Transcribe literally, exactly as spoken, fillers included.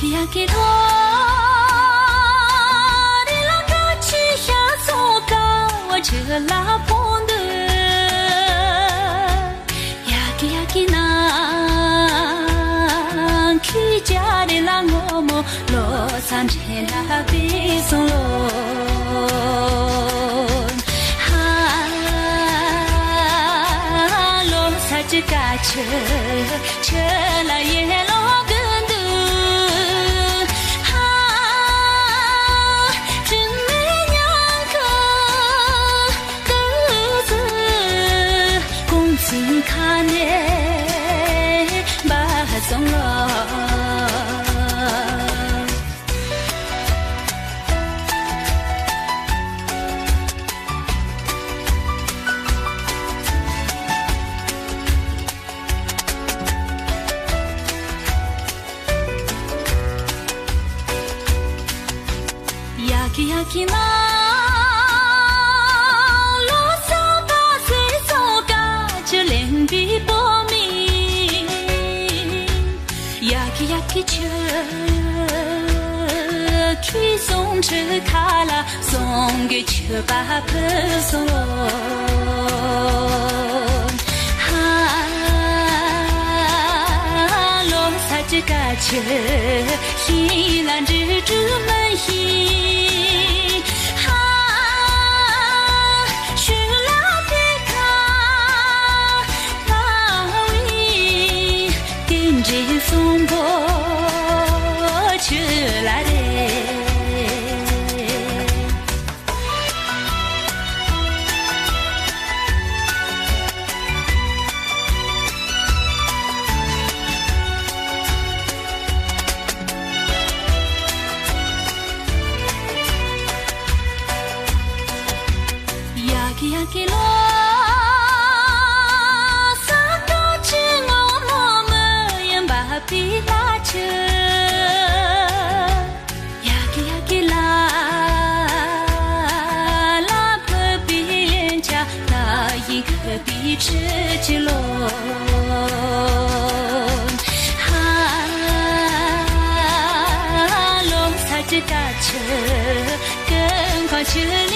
ཡ་གི་ཐོ་རི་ལ་ཀ་ཆི་ཤ་སོ་ཀ་བ་ཆི་ལ་ཕོན་དུ། ཡ་གི་ཡ་གི་ན་ཁི་ཅ་རི་ལ་ངོ་མོ་ལོ་ས་འདྲེ་ལ་བི་སོང་ལོ། ཧ་ལོ་ས་ཅི་ཀ་ཆི་ཆི་ལ་ཡེ་ལོ་གུན་དུ། ཧ་ཅི་མེ་ཉང་ཀ་ཀུ་ཙི་ཀུང་སིང་ཁ་ནེ་བ་སོང་ལོ། ཡ་གི་ཡ་གི་མ་ལོ་སོ་པ་སེ་སོ་ཀ་ཆུ་ལེན་པི་པོ་མི། ཡ་གི་ཡ་གི་ཆུ་ཁི་སོང་ཆུ་ཁ་ལ་སོང་གི་ཆུ་པ་ཕུ་སོང་ལོ། ཧ་ལོ་ས་ཅི་ཀ་ཆི་ཤི་ལ་འདྲི་དྲི་མ་ཤི། ཧ་ཤུ་ལ་པི་ཁ་ལ་བི་ཏིན་འདྲི་སོང་པོ་ཆུ་ལ་རེ། ཡ་གི་ཡ་གི་ལོ་ས་ཏོ་ཅི་ངོ་མོ་མི་ཡིན་པ་པི་ལ་ཆུ། ཡ་གི་ཡ་གི་ལ་ལ་ཕུ་པི་ལེན་ཆ་ལ་ཡི་གི་པི་ཆུ་ཅི་ལོ། ཧ་ལོ་ས་ཅི་ཀ་ཆུ་ཀན་ཁ་ཆུ་